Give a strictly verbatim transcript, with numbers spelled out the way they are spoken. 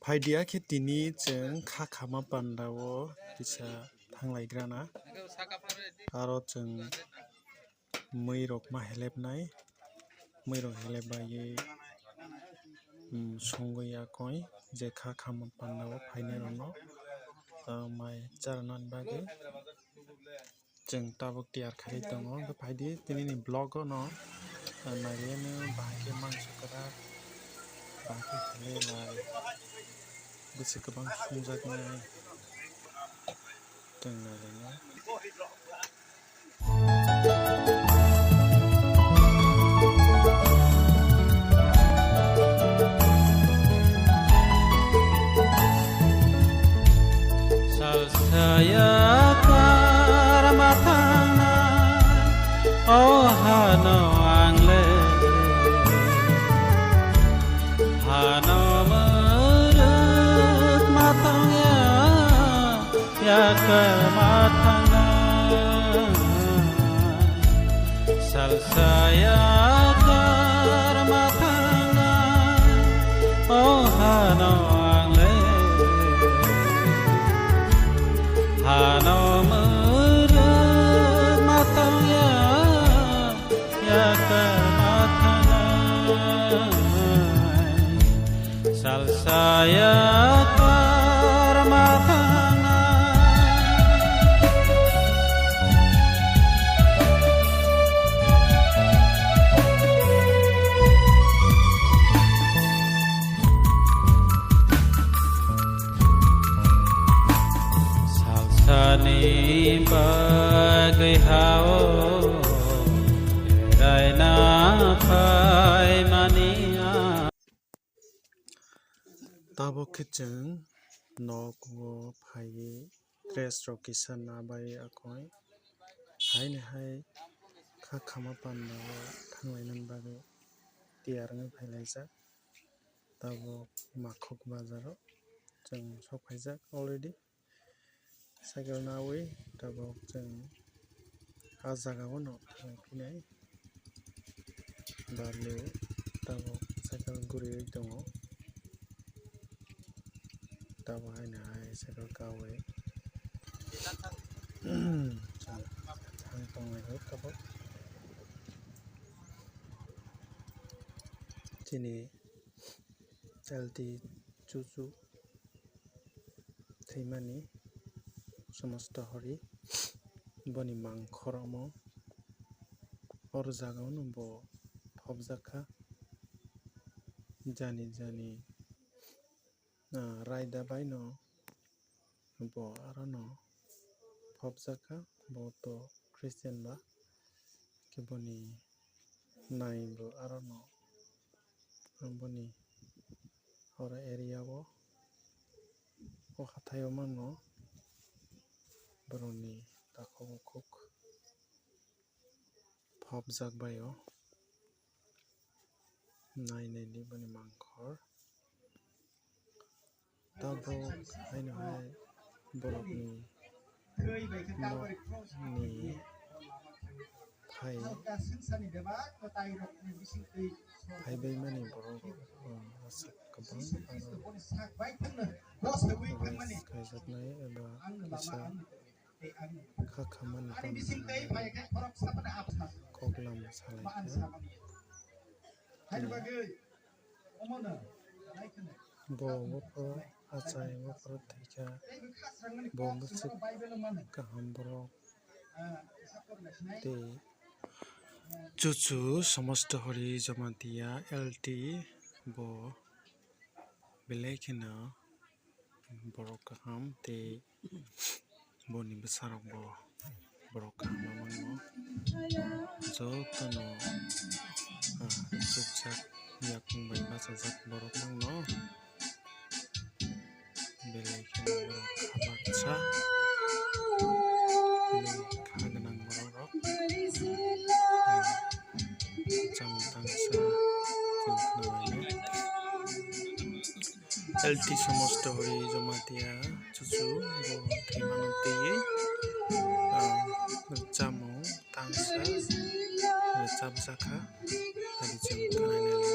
Phaidi ya khe tini chwng kha khama pandao kisa thanglaigrana. Aro chwng mwirok ma helepnai, mwirok helep baiwi, um, songwi yakoi je kha khama pandao phainairokno, uh, mai charwna bagwi. Chwng tabuk tiyar khlai tongo, hwnkhe phaidi tinini vlog-o no, ah, nailaiano bahai khe mangso kwrak, bahai khe khlai lai, bwswk kwbang songjaknai chwng nailainai. Salsaya karma thangna, o hano ang le, hano muruk ma thangya, ya karma thangna. Salsaya karma thangna, o hano ang le, hano muruk ma thangya, ya karma thangna. Salsaya karma thangna. Salsani bagwi hao raina phaimani. Tabuk khe chwng nogo phaiwi dress rok kisa nabai akoi haini hai kha khama pandao thanglainani bagwi tiyar wngwi phailaijak. Tabuk Makhuk bazaro chwng sok phaijak already. Cycle nawi tabuk chwng ah jagao no thangwi phinai. Barlwi tabuk cycle guriwi tongo. Tabuk haino hai cycle kawi chwng thang tonglaiwi tabuk. Chini L T chuchu thwimani somosto hori boni mangkhor omo. Oro jagao no bo phobjak kha. Jani jani, ah, raida bai no bo aro no phobjak kha. Bo to Christian ba, khe boni nai bo aro no boni oro area o, o hathai o mano borokni takhuk bukhuk phobjak bai o. Nai nai di boni mangkhor. Tabuk haino hai borokni nokni phai, phaibaimani borok, um, aswk kwbang aro rest khaijaknai eba kisa kha khamani tongmani koklam salaikha. Bo bophoro achai, bophoro thwikha, bo bwswk kaham borok tei chuchu somosto hori Jamatia L T bo belai kheno borok kaham tei boni bwsarok bo borok kaham mano. Jotono, ah, chukjak yakung bai bachajak borok mano. Belai kheno borok kha baksa, kha gwnang borok rok. Cham tangsa chwng khna lainai. L T somosto hori Jamatia chuchu bo thwimano twiwi, ah, chamung tangsa rwchapjakha, abo chwng khna lainai.